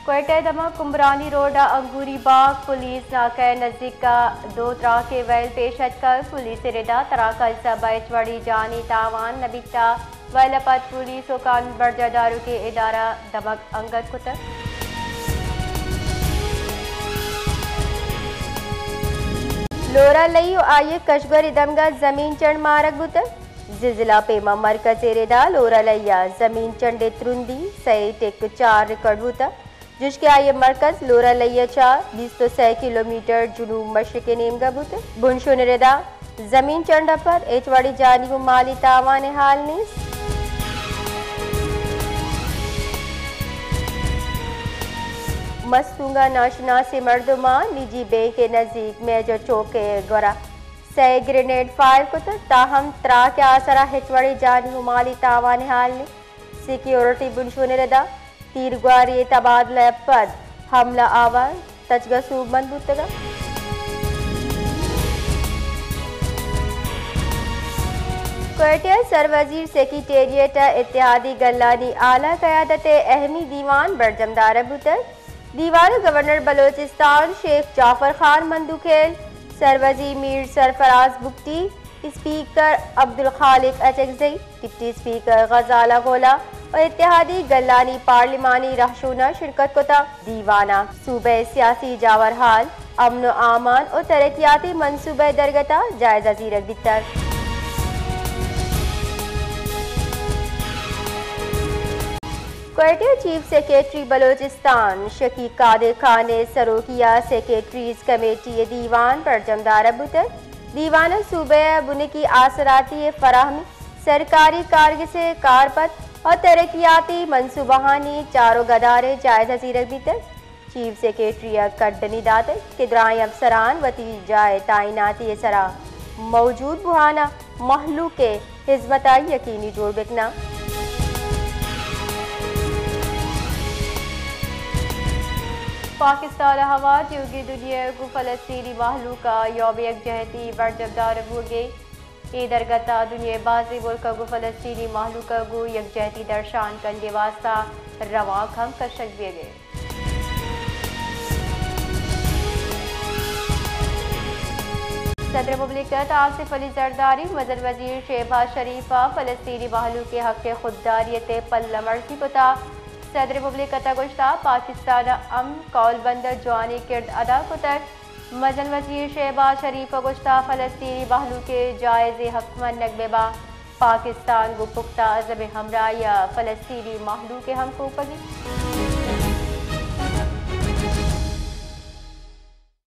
کوئٹہ ءِ دمگ کمبرانی روڈ ءَ انگوری باغ پولیس ناکہ ءِ نزیک ءَ دو تراک ءِ ویل پیش اتکگ۔ پولیس ءِ ردا تراک ءَ سبب ءَ ہچ وڑیں جانی تاوان نہ بیتگ۔ ویل ءَ پد پولیس ءُ قانون برجاہ داروکیں ادارہ دمگ انگت کتگ۔ لورا لئی ءُ آئی ءِ کشگوری دمگ ءَ زمین چنڈ مارگ بوتگ۔ زلزلہ پیما مرکز ءِ ردا لورا لئی ءَ زمین چنڈ ءِ ترندی سئے ٹک چار ریکارڈ بوتگ، جوش کہ آئی ءِ مرکز لورا لئی ءَ چہ بیست ءُ سئے کلومیٹر جنوب مشرق ءِ نیمگ ءَ بوتگ۔ بنشون ءِ ردا زمین چنڈ ءَ پد ہچ وڑیں جانی ءُ مالی تاوان ءِ حال نیست۔ مستونگ ءَ ناشناسیں مردماں نجی بینک ءِ نزیک میجر چوک ءِ گورا سئے گرینیڈ فائر کتگ، تاہم تراک ءِ آسرا ہچ وڑیں جانی ءُ مالی تاوان ءِ حال نیست۔ سیکیورٹی بنشون ءِ ردا تیرگواری ءِ تبادلہ ءَ پد حملہ آور تچگ ءَ سوبمند بوتگ۔ کوئٹہ ءَ سروزیر سیکریٹریٹ ءَ اتحادی گلانی اعلی قیادت ءِ اہمی دیوان برجم دارگ بوتگ۔ دیوان ءَ گورنر بلوچستان شیخ جعفر خان مندوخیل، سروزیر میر سرفراز بگٹی، اسپیکر عبدالخالق اچکزئی، ڈپٹی اسپیکر غزالہ غولا ءُ اتحادی گلانی پارلیمانی رہشوناں شرکت کتگ۔ دیوان ءَ صوبہ ءِ سیاسی جاورحال، امن ءُ امان ءُ ترقیاتی منصوبہ ءِ درگت ءَ جائزہ زیرگ بیتگ۔ کوئٹہ ءَ چیف سیکرٹری بلوچستان شکیق قادر خان ءِ سروکی ءَ سیکرٹریز کمیٹی ءِ دیوان برجم دارگ بوتگ۔ دیوان ءَ صوبہ ءِ بنکی آسراتی ءِ فراہمی، سرکاری کارگس ءِ کارپد ءُ ترقیاتی منصوبہانی چار ءُ گدار ءِ جائزہ زیرگ بیتگ۔ چیف سیکرٹری ءَ کڈنی داتگ کہ درائیں افسران وتی جاہ ءِ تعیناتی ءِ سرا موجود بوان ءَ مہلوک ءِ ہزمت ءَ یقینی جوڑ بکناں۔ پاکستان ءَ ہوار دیوگیں دنیا ءَ گوں فلسطینی مہلوک ءَ یوم یکجہتی برجم دارگ بوگ ءَ اے درگت ءَ دنیا ءِ بازیں ملک ءَ گوں فلسطینی مہلوک ءَ گوں یکجہتی درشان کنگ ءِ واستہ روانک ہم کشگ بیگ ءَ انت۔ صدر مملکت آصف علی زرداری، مزن وزیر شہباز شریف ءَ فلسطینی مہلوک ءِ حق ءِ خودداریت ءِ پلہ مرزی کتگ۔ صدر مملکت ءَ گوشتگ پاکستان ءَ امن کہول بند ءَ جوانیں کرد ادا کتگ۔ مزن وزیر شہباز شریف ءَ گوشتگ فلسطینی مہلوک ءِ جائزیں حق منگ بہ بنت، پاکستان گوں پختہ عزم ءِ ہمراہی ءَ فلسطینی مہلوک ءِ ہمکوپگ انت۔